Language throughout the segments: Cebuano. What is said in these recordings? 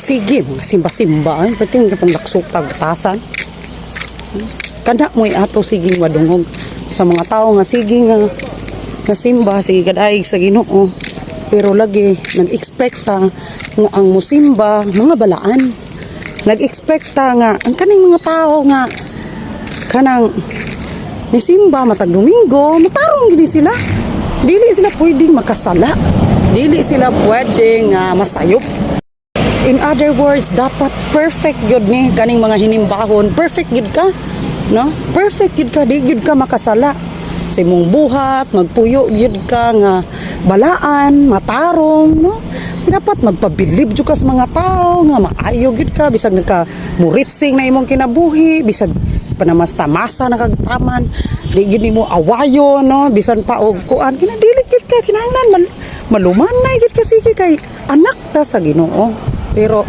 Sige, mga simba-simba. Ay, pwede nga pang laksutag tasan. Kana mo'y ato sige madungog sa mga tao nga sige nga nga simba, sige kadaig sa Ginoo. Pero lagi nag-expect ta nga ang musimba mga balaan. Nag-expect ta nga ang kaning mga tao nga kanang nisimba matag Domingo, matarong gini sila. Dili sila pwedeng makasala. Dili sila pwedeng masayop. In other words, dapat perfect gyud ni kaning mga hinimbahon. Perfect gyud ka, no? Perfect gyud ka, di gyud ka makasala. Sa imong buhat, magpuyo gyud ka nga balaan, matarong, no? Dapat magpabilib jud ka sa mga tao nga maayo gyud ka bisag nagka muritsing na imong kinabuhi, bisag panamasta-masa na kag taman, di gyud nimo awayo, no? Bisan pa og kuan, kinadili gyud ka kinahanglan malumanay gyud ka, sige, kay anak ta sa Ginoo. Pero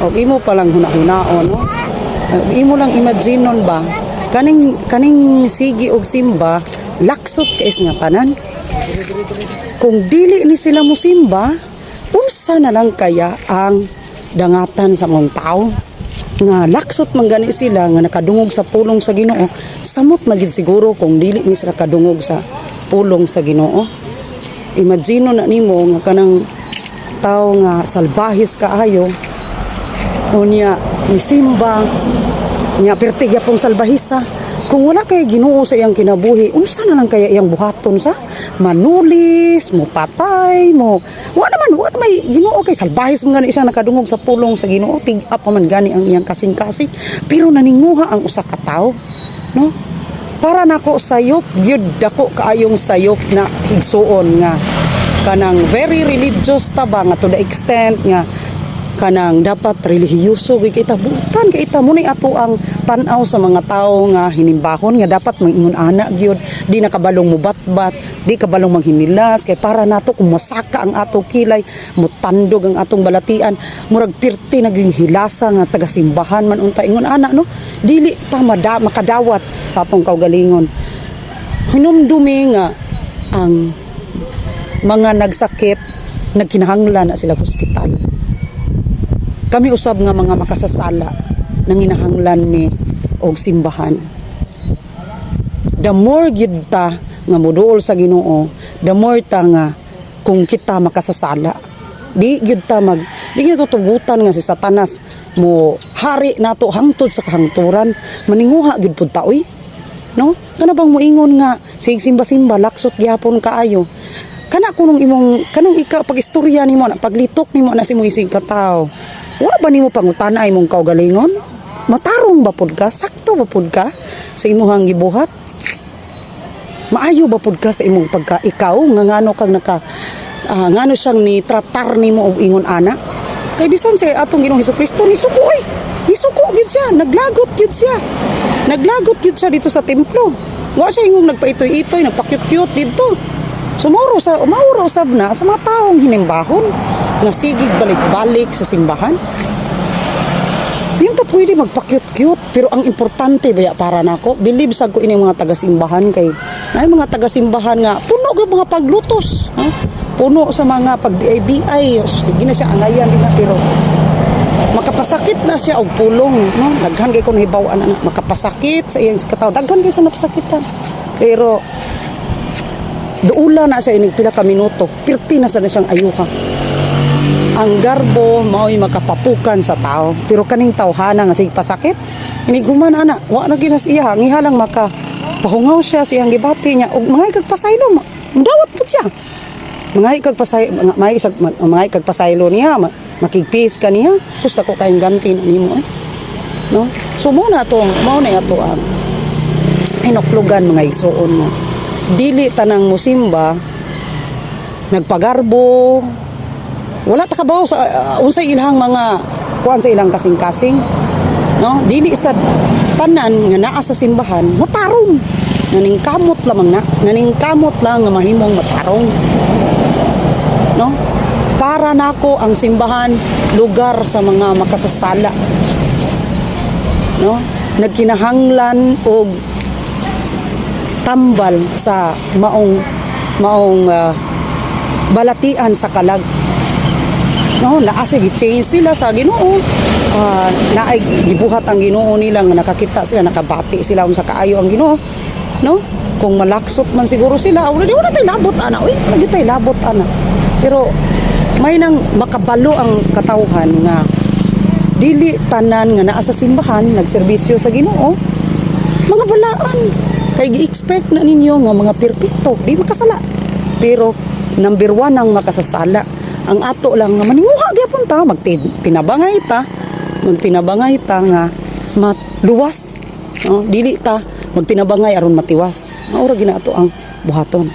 og imo pa lang hunahunaon, no? Og imo lang imagineon ba kaning kaning sige og simba, laksot kay nga tanan. Kung dili ni sila musimba, unsa na lang kaya ang dangatan sa mga tao nga laksot man gani sila nga nakadungog sa pulong sa Ginoo? Samot na gid siguro kung dili ni sila kadungog sa pulong sa Ginoo. Imagine na nimo nga kanang tao nga salbahis kaayo, unya nisimba nya perti gyapong salbahisa. Kung wala kay Ginoo sa iyang kinabuhi, unsa na lang kaya iyang buhaton? Sa manulis mo, patay mo. Wa naman, wa may Ginoo kay salbahis man gani siya nakadungog sa pulong sa Ginoo, tig-a pa man gani ang iyang kasing-kasing, pero naninguha ang usa ka tawo, no? Para nako, sayop gyud, dako kaayong sayop na, higsuon, nga kanang very religious ta ba, nga to the extent nga kanang dapat relihiyoso gyud kita, butan kay ita mo ato ang tan-aw sa mga tao nga hinimbahon nga dapat mangingon ana gyud, di nakabalong mubatbat, di kabalong manghinilas, kay para nato kung masaka ang atong kilay, mutandog ang atong balatian, murag pirti naging hilasa nga taga-simbahan man unta, ingon ana, no? Dili ta makadawat sa atong kaugalingon. Hinumdumi nga ang mga nagsakit, nagkinahanglan na sila hospital. Kami usab nga mga makasasala, nanginahanglan mi og simbahan. The more gyud ta nga moduol sa Ginoo, the more ta nga kung kita makasasala, di gyud ta mag di gyud tutugutan nga si Satanas mo hari nato hangtod sa kahangturan. Maninguha gyud pud ta oy, no? Kana bang moingon nga sig simba-simba laksot gyapon kaayo, kana kunong imong kanang ikaw pag istorya nimo na, paglitok nimo na sa imong isig ka tawo, wa ba nimo pangutana imong kaugalingon? Matarong ba pud ka? Sakto ba pud ka sa imuhang gibuhat? Maayo ba pud ka sa imong pagka ikaw nga ngano kang naka ngano siyang ni tratar nimo og ingon ana? Kay bisan sa atong Ginoong Hesus Kristo, nisuko oy, nisuko gyud siya, naglagot gyud siya, naglagot gyud siya dito sa templo. Wa siya ingong nagpaitoy-itoy, nagpakyut-kyut didto. Sumuro sa maura usab na sa mga taong hinimbahon nga sigig balik-balik sa simbahan. Di ta pwede magpa-cute-cute, pero ang importante baya para nako, believe sa ko ini mga taga-simbahan, kay ay mga taga-simbahan nga puno og mga paglutos, ha? Puno sa mga pag BI-BI, sus, di na siya angayan din na, pero makapasakit na siya og pulong, no? Daghan kay kon hibaw-an ana, makapasakit sa iyang katawo, daghan kay sa napasakitan. Pero duula na siya inig pila ka minuto, pirti na sa na siyang ayuha. Ang garbo mao'y makapapukan sa tao, pero kaning tawhana nga sig pasakit, inig human ana, wa na ginas iya, ang iha lang maka pahungaw siya sa iyang gibati niya og mga kag pasaylo, mudawat pud siya. Mga kag pasay mga mga kag pasaylo niya, makigpeace ka niya, gusto ko kayong ganti na nimo eh. No? So mo na atong mao na ato ang hinuklugan, mga igsuon, mo. Dili tanang musimba nagpagarbo, wala ta kabaw sa unsay ilang mga kuan sa ilang kasing-kasing, no? Dili sa tanan nga naa sa simbahan matarong. Naningkamot lamang na, naningkamot lang nga mahimong matarong, no? Para nako, ang simbahan lugar sa mga makasasala, no? Nagkinahanglan og tambal sa maong maong balatian sa kalag. No, naa sa gi-change sila sa Ginoo. Naay gibuhat ang Ginoo nila nga nakakita sila, nakabati sila unsa kaayo ang Ginoo. No? Kung malaksot man siguro sila, wala di wala tay labot ana. Uy, wala gyud tay labot ana. Pero may nang makabalo ang katawhan nga dili tanan nga naa sa simbahan nagserbisyo sa Ginoo mga balaan, kay gi-expect na ninyo nga mga perpekto, di makasala. Pero number one ang makasasala. Ang ato lang nga maninguha gyapon ta, magtinabangay ta, magtinabangay ta nga maluwas, no? Dili ta magtinabangay aron matiwas. Mao ra gina ato ang buhaton.